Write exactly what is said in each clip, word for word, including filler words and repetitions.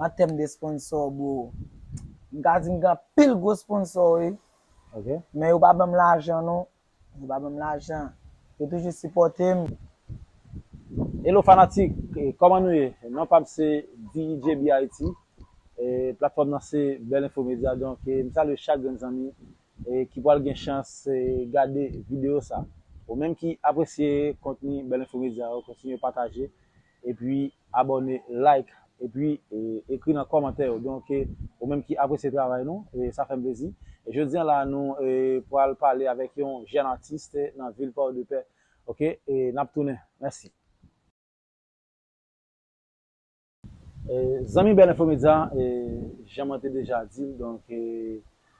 An tèm de sponsò, bro, m ka di m gen anpil gwo sponsò, wi. Ok. Men yo pa ban m lajan, non. Yo pa ban m lajan. Yo toujou sipòte m. Hello fanatik, eh, kòman nou ye? Non pa m se D J B Haiti. Eh, platfòm nan se Bèl Enfo Media. Donk, eh, m salye chak grenn zanmi eh, ki pral gen chans eh, gade videyo sa. Ou menm ki apresye kontni Bèl Enfo Media yo, kontinye pataje, epi abòne, like, epi eh, ekri nan kòmantè yo. Donk, eh, ou menm ki apresye travay nou, eh, sa fè m plezi. E jodi a la, nou eh, pral pale avèk yon jèn atis eh, nan vil Pòdepè. Ok, e n ap tounen. Mèsi. Eh, zanmi Bèl Enfo Media, eh, jan mwen te deja di l, donk, eh,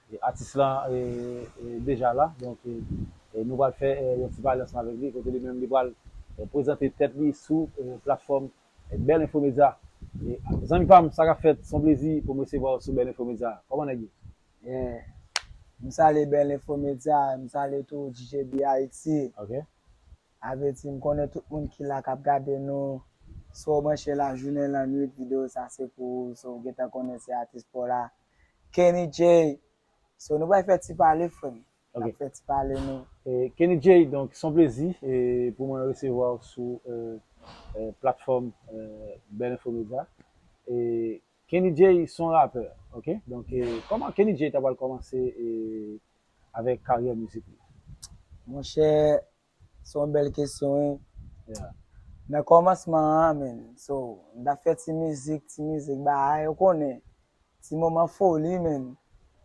eh, atis la eh, eh, deja la. Donk, eh, eh, nou pral fè eh, yon ti pale ansanm avèk li, kote li menm li pral eh, prezante tèt li sou eh, platfòm eh, Bèl Enfo Media. Eh, zanmi pa m, sa k ap fèt? Se yon plezi pou m resevwa w sou Bèl Enfo Media. Kòman nèg yo? Yeah. M salye Bèl Enfo Media, m salye tou D J B Haiti. Ok. Sa vle di, m konnen tout moun ki la k ap gade nou. Si w branche lajounen, lannwit, videyo sa se pou ou. So, w gentan konnen se atis pa w la, Kenny J. So, nou pral fè ti pale, frè m. N Ok. ap fè ti pale nou. Eh, Kenny J, donk, se yon plezi eh, pou mwen resevwa w sou eh, eh, platfòm eh, Bèl Enfo Media. Eh, Kenny J se yon rapè, ok? Donk, eh, kòman Kenny J ta pral kòmanse eh, avèk karyè mizik li? Monchè, se yon bèl kesyon, wi. Yeah. Nan kòmansman an, men, so, m t ap fè ti mizik, ti mizik, bagay, ou konnen, ti moman foli, men,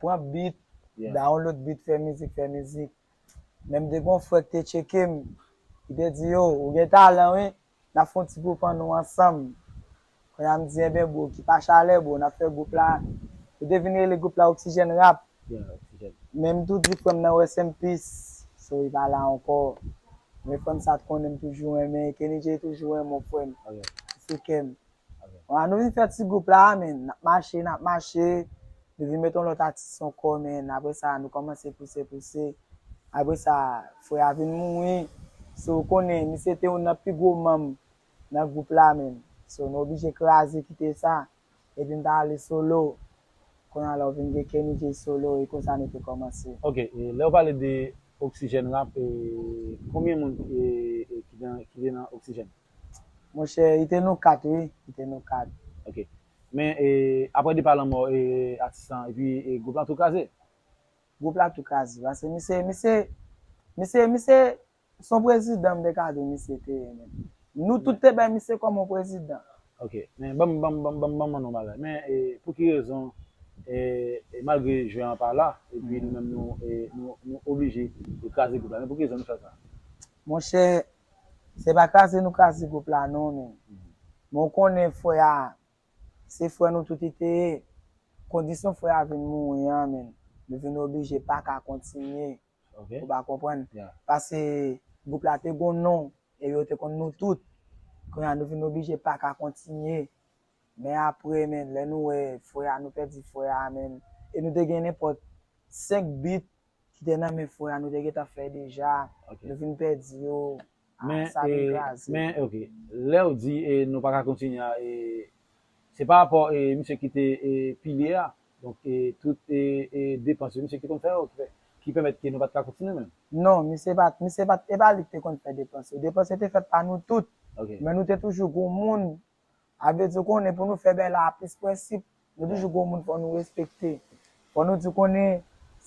pran beat, Yeah. download beat, fè mizik, fè mizik. Men m te gen yon frè ki te tcheke m, li te di, yo, ou gen talan, wi, n ap fè yon ti gwoup an nou ansanm. Kounye a m di, enben, bro, ki pa chalè, bro, n ap fè gwoup la. Yo te vin rele gwoup la Oxygène Rap. Yeah, Oxygène. Men m tou di frè m nan rest in peace. So, li pa la ankò. Men frè m sa t konnen m toujou renmen. Kenny J toujou renmen w, frè m. Ok. Sou kè m. Ok. Bon, nou vin fè ti gwoup la, men n ap mache, n ap mache. Nou vin met yon lòt atis ankò, men apre sa, nou kòmanse pouse, pouse. Apre sa, frè a vin mouri. So, ou konnen, misye te youn nan pi gwo manm nan gwoup la, men. So, nou oblije kraze, kite sa. Epi m ta ale solo. Kounye a la, ou vin gen Kenny J solo, e konsa nou te kòmanse. Ok, e lè w pale de Oxygène Rap, e konbyen moun e, e, ki nan, ki te nan Oxygène? Monchè, li te nou kat, wi. Li te nou kat. Ok. Men e, apre depa lanmò e, atis lan, epi e, gwoup lan tou kraze? Gwoup la tou kraze. Paske misye, misye, misye, misye, se yon prezidan m te ka di misye te ye, men. Nou tout te bay misye kòm yon prezidan. Ok. Men ban m, ban m, ban m, ban m, ban m mande yon bagay. Men e, pou ki rezon, e, e, malgre jwè an pa la, epi nou menm nou, e, nou, nou oblije kraze gwoup la. Men pou ki rezon nou fè sa? Monchè, se pa kraze nou kraze gwoup la, non, men. Men w konnen frè a, se frè nou tout li te ye. Kondisyon frè a vin mouri an, men, nou vin oblije pa ka kontinye. Ok. Ou pa konprann? Yeah. Paske gwoup la te gon non, e yo te konn nou tout. Kounye a nou vin oblije pa ka kontinye. Men apre, men, lè nou wè frè a, nou pèdi frè a, men, e nou te gen nenpòt senk beat ki te nan men frè a, nou te gentan fè deja. Ok. Nou vin pèdi yo. Ah, Men, sa vin e, kraze. Men, ok. Lè w di e, nou pa ka kontinye a, e, se pa rapò e, misye ki te e, pilye a. Donk, e, tout e, e, depans yo, misye ki konn fè yo, ki fè, ki pèmèt ke nou pa t ka kontinye menm. Non, misye pa, misye pa, e pa li ki te konn fè depans yo. Depans yo te fèt pa nou tout. Ok. Men nou te toujou gon moun. A vle di, ou konnen, pou nou fè bagay la a plis prensip, nou toujou gon moun fò nou respekte. Fò nou di, konnen,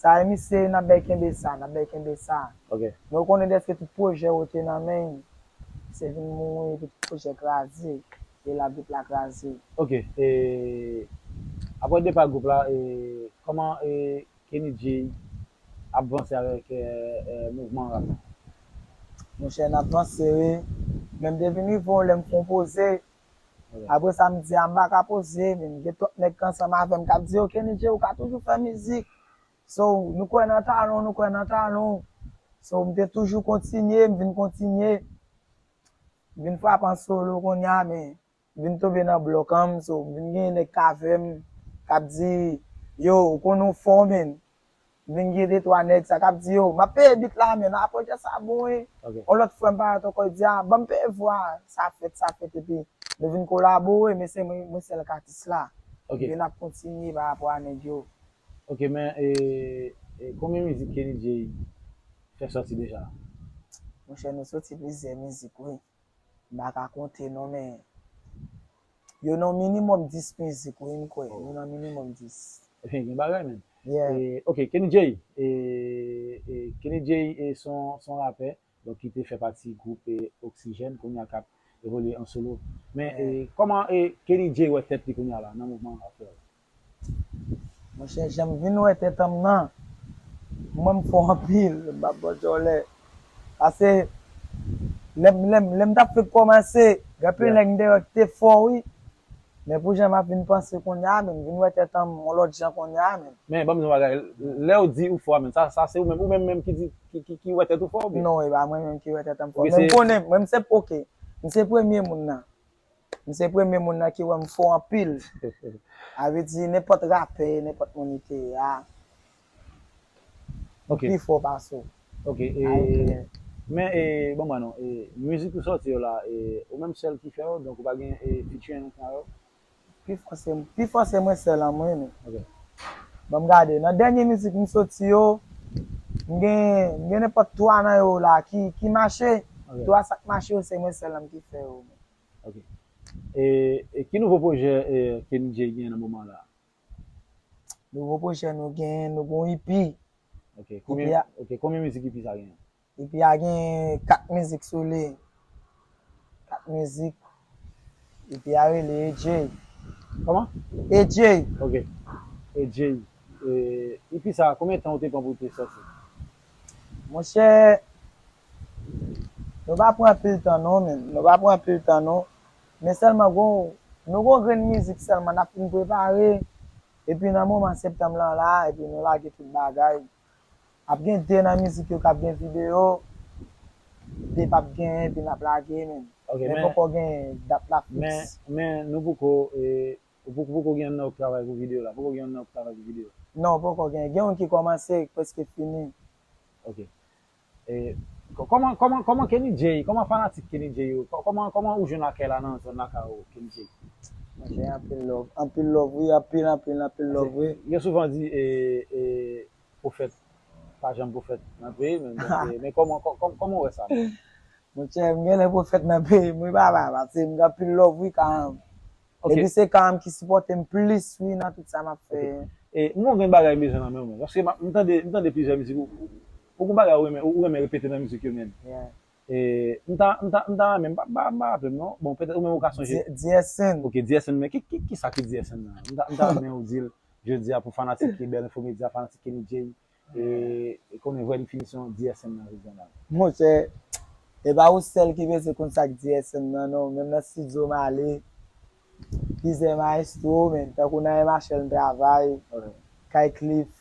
sa e misye, n ap bay kenbe sa, n ap bay kenbe sa. Ok. Men ou konnen dèske tout pwojè yo te nan men, se vin mouri, tout pwojè kraze, e la gwoup la kraze. Ok. E, apre depa gwoup la, e, kòman e, Kenny J ap vanse avèk e, e, mouvman rap la? Monchè, n ap vanse, wi. Men m te vin rive yon lè m fè yon poze. Ok. Apre sa, m di, a, m pa ka poze, men gen twòp nèg ki ansanm avè m k ap di, yo, Kenny J, ou ka toujou fè mizik. So, nou kwè nan talan w, nou kwè nan talan w. So, m te toujou kontinye, m vin kontinye. M vin frape an solo kounye a, men m vin tonbe nan blòk an m, so, m vin gen nèg k avè m, k ap di, yo, ou konnen w fò, men. M vin gen de twa nèg sa k ap di, yo, m ap peye beat la, men, apre sa bon, wi. Ok. Yon lòt frè m parèt ankò, li di, a, ban m peye vwa, sa fèt, sa fèt, epi nou vin kolabore, men se mwen, mwen sèl k atis la. Ok. Epi n ap kontinye pa rapò a nèg yo. Ok, men e, e, konbyen mizik Kenny J fè sòti deja? Monchè, nou sòti plizyè mizik, wi. M pa ka konte non, men yo nan minimòm dis mizik, wi, m kwè. Oh. Yo nan minimòm dis. Ebyen, gen bagay, men. Yeah. E, ok, Kenny J, e, e, Kenny J, e, se yon, se yon rapè, donk, ki te fè pati gwoup, e, Oxygène, kounye a k ap evolye an solo. Men, yeah, e, kòman, e, Kenny J wè tèt li kounye a la, nan mouvman an, frè? Monchè, jan m vin wè tèt an m nan, mwen m fò anpil, m p ap ba w djòlè. Paske lè m, lè m, lè m t ap fèk kòmanse, gen anpil, yeah, nèg m te wè ki te fò, wi. Men pou jan m ap vin panse kounye a, men m vin wè tèt an m yon lòt jan kounye a, men. Men, ban m di yon bagay, lè w di ou fò a, men, sa, sa se ou menm, ou menm menm ki di, ki, ki, ki wè tèt ou fò, oubyen? Non, e pa mwen menm ki wè tèt an m fò. Ok, men m konnen, mwen, m se, ok, m se premye moun nan. M se premye moun nan ki wè m fò anpil. A vle di, nenpòt rapè, nenpòt moun li te ye a, ok, pi fò pase w. Ok, e, men, e, bon, mwen non, e, mizik ou sòti yo la, e, ou menm sèl ki fè yo, donk ou pa gen, e, featuring nan yo? Pi fò se, pi fò se mwen sèl an mwen, men. Ok. Ban m gade, nan dènye mizik m sòti yo, m gen, m gen nenpòt twa nan yo la ki, ki mache. Ok. Twa sa k mache yo, se mwen sèl an m ki fè yo. Ok. E, e ki nouvo pwojè, e, Kenny J gen nan moman la? Nouvo pwojè nou gen, nou gen yon E P. Ok, E P konbyen, a, ok, konbyen mizik E P sa gen? E P a gen kat mizik sou li. Kat mizik. E P a rele E J. Kòman? E J. Ok. E J. E, E P sa, konbyen tan ou te pran pou te sòti? Monchè, nou pa pran anpil tan non, men. Nou pa pran anpil tan non. Men sèlman gon, nou gon grenn mizik sèlman n ap fin prepare. Epi nan moman septanm lan la, epi nou lage tout bagay. Ap gen de nan mizik yo k ap gen videyo, de p ap gen, epi n ap lage, men. Ok, men men poko gen dat la fiks. Men, men nou poko, e, ou poko, poko gen youn nan yo k travay pou videyo la, poko gen youn nan yo k travay pou videyo. Non, poko gen. Gen youn ki kòmanse, ki prèske fini. Ok. E, kò-, kòman, kòman, kòman Kenny J, kòman fanatik Kenny J yo, kò-, kòman, kòman ou jwenn akèy la nan zòn lakay ou, Kenny J? Monchè, anpil love, anpil love, wi, anpil, anpil, anpil love, wi. Yo souvan di, e, e, pwofèt pa janm pwofèt nan peyi, men, donk, e, men kòman, kò-, kò-, kòman w wè sa menm? Monchè, m genlè pwofèt nan peyi m, wi, papa, paske m gen anpil love, wi, kanmenm. Ok. Epi se kanmenm ki sipòte m plis, wi, nan tout sa m ap fè. Ok. E, m gon grenn bagay m bezwen nan men w, men. Paske m ap, m tande, m tande plizyè mizik, ou, ou, ou gon bagay ou renmen, ou, ou renmen repete nan mizik yo, men. Yeah. E, m ta, m ta, m ta renmen, m pa, m pa, m pa raple m, non. Bon, petèt ou menm ou ka sonje. D S N. Ok, D S N, men ki, ki, ki sa ki D S N nan? M ta, m ta renmen ou di l, jodi a, pou fanatik ki Bèl Enfo Medya, fanatik Kenny J, e, e konnen vrè definisyon D S N nan jodi a la. Monchè, e pa ou sèl ki bezwen konn sa k D S N nan, non. Menm nan estidyo m ale, plizyè mayestwo, men, tankou nan M H L m travay, ok, kay Cliff.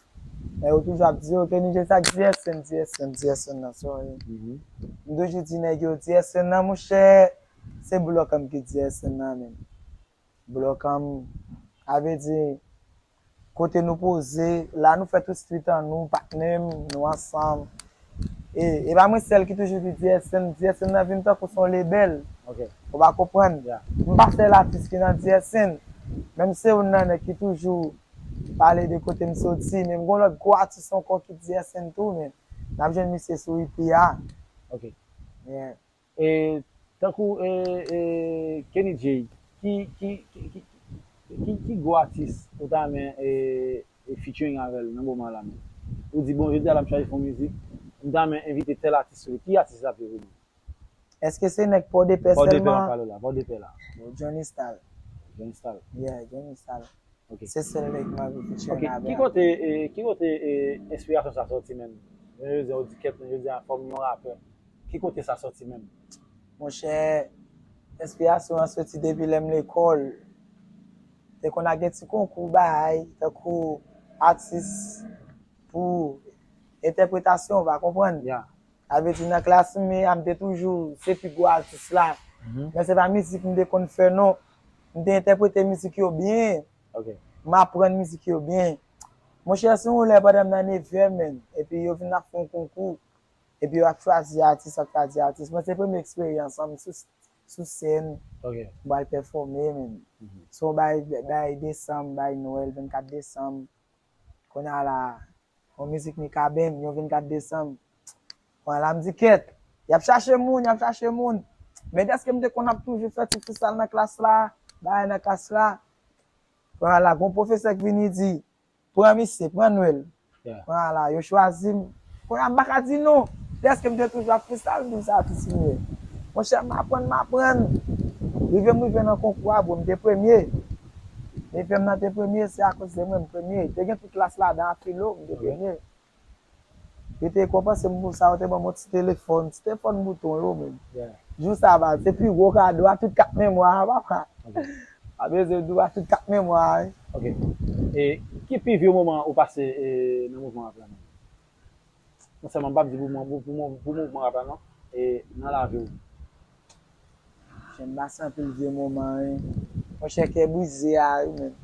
Men yo toujou ap di, ok, Kenny J sa k D S N, D S N, D S N nan, sorry. Mhm. M toujou di nèg yo, D S N nan, monchè, se Blòkam ki D S N nan, men. Blòkam, a vle di, kote nou poze, la nou fè tout street an nou, patnè m, nou ansanm. E, e pa mwen sèl ki toujou di D S N, D S N nan vin tankou se yon lebèl. Ok. Ou pa konprann? Yeah. M pa sèl atis ki nan D S N. Menm se youn nan nèg ki toujou pale de kote m soti, men m gon lòt gwo atis ankò ki D S N tou, men n ap jwenn misye sou E P a. Ok. Yeah. E, tankou, e, e, Kenny J, ki, ki, ki, ki, ki, ki gwo atis ou ta renmen, e, e, featuring avè l nan moman la menm? Ou di, bon, jodi a la m chwazi fè yon mizik, m ta renmen envite tèl atis sou li. Ki atis sa ap ye pou nou? Èske se nèg Pòdepè sèlman? Pòdepè m ap pale w la, Pòdepè la. Bon, Johnny Style. Johnny Style. Yeah, Johnny Style. Ok. Se sèl nèg m anvi featuring avè l. Ok, ki kote, e, ki kote, e, enspirasyon sa sòti menm? Jan yo di, ou di kèt, men yo di a fò m yon rapè. Ki kote sa sòti menm? Monchè, enspirasyon an sòti depi lè m lekòl. Te konn al gen ti konkou bagay, tankou atis pou entèpretasyon, ou pa konprann? Ya. Sa vle di nan klas m ye a, m te toujou se pi gwo atis la. Mhm. Men se pa mizik m te konn fè non. M te entèprete mizik yo byen. Ok. M aprann mizik yo byen. Monchè, se yon lè pandan m nan nevyèm, menn, epi yo vin ap fè yon konkou. Epi yo ap chwazi atis, ap chwazi atis. Mwen, se premye eksperyans an m sou, sou sèn. Ok. M pral pèfòme menm. Se yon bay, bay desanm, bay Nwèl, vennkat desanm. Kounye a la, yon mizik Mikaben, yon vennkat desanm. Kounye a la, m di kèt, y ap chache moun, y ap chache moun. Men dèske m te konn ap toujou fè ti freestyle nan klas la, bagay nan klas la. Kounye a la, gon pwofesè k vini di, pran misye, pran Nwèl. Kounye a la, yo chwazi m. Kounye a m pa ka di non. Dèske m te toujou ap freestyle, m di m sa ap kontinye. Monchè, m aprann, m aprann. Rive m rive nan konkou a, bro, m te premye. Depi m nan te premye, se akoz de mwen m premye. Te gen tout klas ladan a filo, m te premye. Yo te rekonpanse m pou sa, yo te ban m yon ti telefòn, ti telefòn bouton yo menm. Jou sa, baz, se pi gwo kado a tout kat memwa a, papa. Pa bezwen di w a tout kat memwa a, wi. Ok. E ki pi vye moman ou pase e, nan mouvman rap la menm? Non sèlman m p ap di pou, pou, pou, pou mouvman rap la non, e nan lavi w. Monchè, m pase anpil vye moman, wi. Monchè, kè brize a, wi, menm.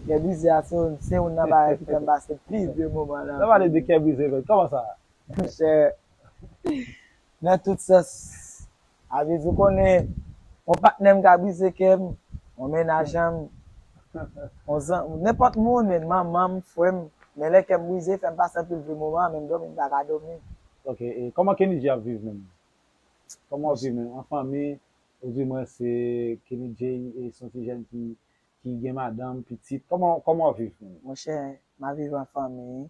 Kè brize a, se youn, se youn nan bagay ki fè m pase pi vye moman nan. Lè w pale de kè brize, menm, kòman sa? Monchè, nan tout sans, a vle di, w konnen, yon patnè m ka brize kè m, yon mennaj an m, yon zan, nenpòt moun, menm manman m, frè m, men lè kè m brize, fè m pase anpil vye moman, menm dòmi, m pa ka dòmi. Ok, e kòman Kenny G ap viv menm? Kòman w ap viv menm? An fanmi, ou di mwen se Kenny J, e se yon ti jèn ki, ki gen madanm, pitit. Kòman, kòman w ap viv menm? Monchè, m ap viv an fanmi, wi.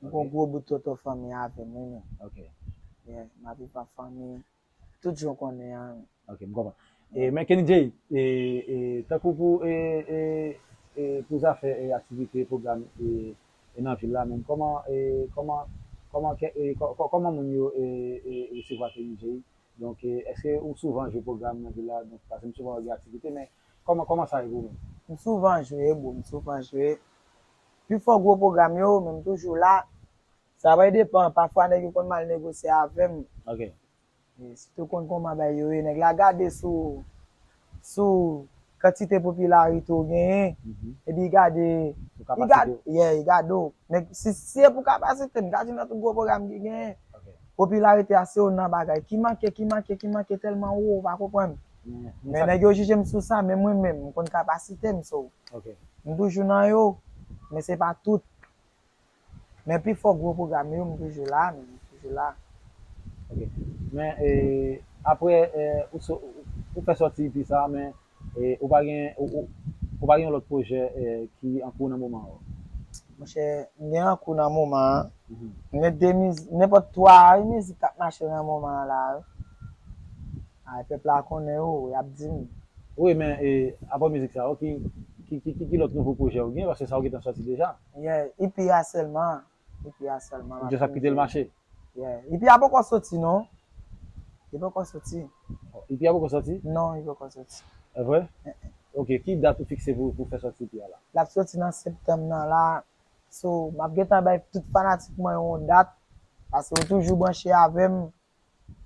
M gon gwo bout tonton fanmi avè m, wi, menm. Ok. Yeah, m ap viv an fanmi. Tout jan w konnen an. Ok, m konprann. E, men Kenny J, e, e, tankou pou, e, e, e, pou zafè e, aktivite, pwogram e, e nan vil la menm, kòman, e, kòman, kòman, kè- e, kò- kò- kòman moun yo e, e, resevwa Kenny J? Donk, e, èske ou souvan jwe pwogram nan vil la? Donk, paske m souvan wè gen aktivite, men kòman, kòman sa ye pou ou menm? M souvan jwe, bro, m souvan jwe. Pifò gwo pwogram yo, men m toujou la. Sa va depann. Pafwa, nèg yo konn mal negosye avè m. Ok. Sitou konn kòman bagay yo ye. Nèg la gade sou, sou kantite popilarite w genyen. Epi gade, li gade, yeah, li gade w. Nèg, si, si se pou kapasite, m ka di nan tout gwo pwogram ki genyen. Popilarite a se youn nan bagay. Ki manke, ki manke, ki manke tèlman wo, ou pa konprann. Men nèg yo jije m sou sa, men mwen menm, m konn kapasite m, so. M toujou nan yo, men se pa tout. Men pifò gwo pwogram yo, m toujou la, men m toujou la. Ok. Men, e, apre, e, ou, so, ou fè sòti E P sa, men, e, ou pa gen, ou, ou, ou pa gen yon lòt pwojè, e, ki an kou nan moman an? Monchè, m gen an kou nan moman an. M gen de mizik, nenpòt twa mizik k ap mache nan moman an la. Ay, pèp la konnen yo, y ap di m. Wi, men, e, apa mizik sa yo, ki, ki, ki, ki, ki lòt nouvo pwojè ou gen? Paske sa yo gentan sòti deja. Yeah, E P a sèlman. E P a sèlman. Ou just ap kite l mache? Yeah. E P a poko soti, non. Li poko soti. E P a poko soti? Non, li poko soti. E vre? Ok, ki dat ou fikse pou, pou fè sòti E P a la? L ap soti nan septanm nan la. So, m ap gentan bay tout fanatik mwen yon dat. Paske yo toujou branche avè m.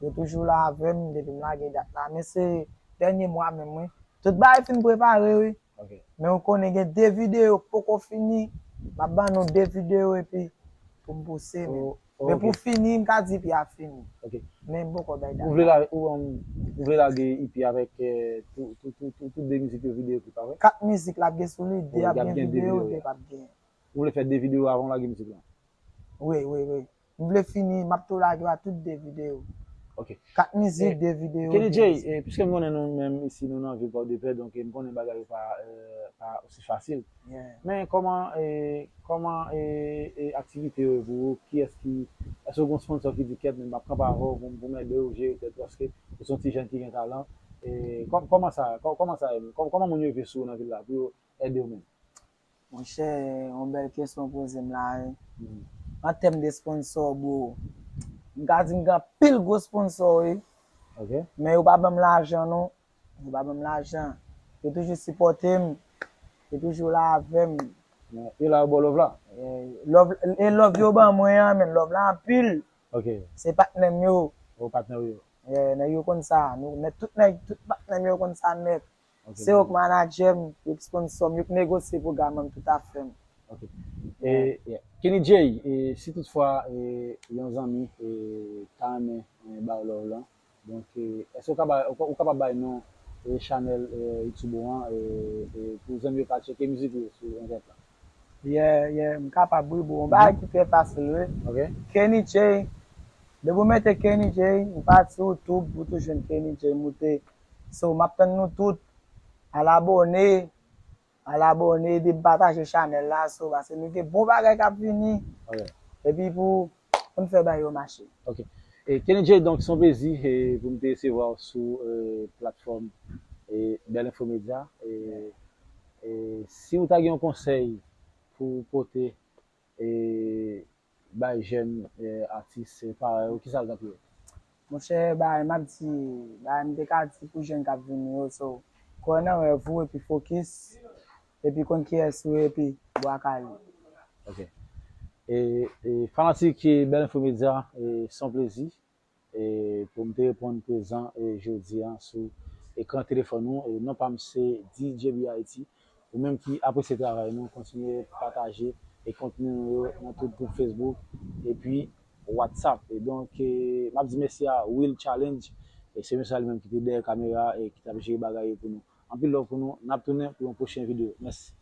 Yo toujou la avè m depi m lage dat la. Men se dènye mwa menm, wi. Tout bagay fin prepare, wi. Men ou konnen gen de videyo k poko fini. M ap ban nou de videyo epi pou m pouse, men. Men pou fini, m ka di E P a fini. Men m poko bay dat la. Ou vle lage E P avèk tout de mizik yo videyo klip, pa vre? Kat mizik l ap gen sou li, de ap gen videyo, de p ap gen. Ou vle fè de videyo avan w lage mizik lan? Wi, wi, wi. M vle fini, m ap tou lage w a tout de videyo. Ok. Kat mizik, de videyo. Kenny J, piske m konnen nou menm isi, nou nan vil Pòdepè, donk m konnen bagay yo pa, pa osi fasil. Men kòman, kòman aktivite yo ye pou ou? Kiyès ki, èske w gen yon sponsò ki di kèt, men m ap kanpe avè w pou m, pou m ede w jere tèt ou, paske ou se yon ti jèn ki gen talan. Kòman sa, kòman sa ye menm? Kòman moun yo rive sou ou nan vil la pou yo ede w menm? Monchè, yon bèl kesyon w poze m la, wi. An tèm de sponsò, bro, m ka di m gen anpil gwo sponsò, wi. Men yo pa ban m lajan, non. Yo pa ban m lajan. Yo toujou sipòte m. Yo toujou la avè m. Yo la, yo ba w love la? E love yo ban mwen an, men love la anpil. Se patnè m yo. Patnè w yo. Nèg yo konn sa. Tout nèg, tout patnè m yo konn sa nèt. Se yo k manadjè m, yo k sponsò m, yo k negosye pwogram an tout afè m. Kenny J, si toutfwa yon zanmi ta renmen ba w love lan, donk, èske ou kapab bay, ou kapab bay non e chanèl e, YouTube ou an e, e pou zanmi yo ka tcheke mizik ou yo sou entènèt la. Yeah, yeah, m kapab wi bro. Yon bagay ki trè fasil wi. Ok. Kenny J, depi w mete Kenny J, ou pa sou YouTube, ou tou jwenn Kenny J moute. So, m ap tann nou tout. Al abòne, al abòne, ede m pataje chanèl la, so, paske nou gen bon bagay k ap vini. Ok. Epi pou, pou n fè bagay yo mache. Ok. E Kenny J, donk, se yon plezi e, pou m te resevwa w sou e, platfòm e, Bèl Enfo Media. E, e si w ta gen yon konsèy pou w pote e, bay jèn e, atis e, parèy ou, kisa l t ap ye? Monchè, bagay m ap di, bagay m te ka di pou jèn k ap vini yo, so, kwè nan rèv ou epi fokis, epi konn kiyès ou ye, epi bwa kale. Ok. E, e fanatik e, Bèl Enfo Media, e, se yon plezi e, pou m te reponn prezan e, jodi a sou ekran telefòn ou. E, non pa m se D J B Haiti. Ou menm ki apresye travay nou, kontinye pataje e kontni nou yo nan tout gwoup Facebook epi WhatsApp. E donk, e, m ap di mèsi a Will Challenge. E se mesye li menm ki te dèyè kamera e ki t ap jere bagay yo pou nou. Anpil love pou nou. N ap tounen pou yon pwochen videyo. Mèsi.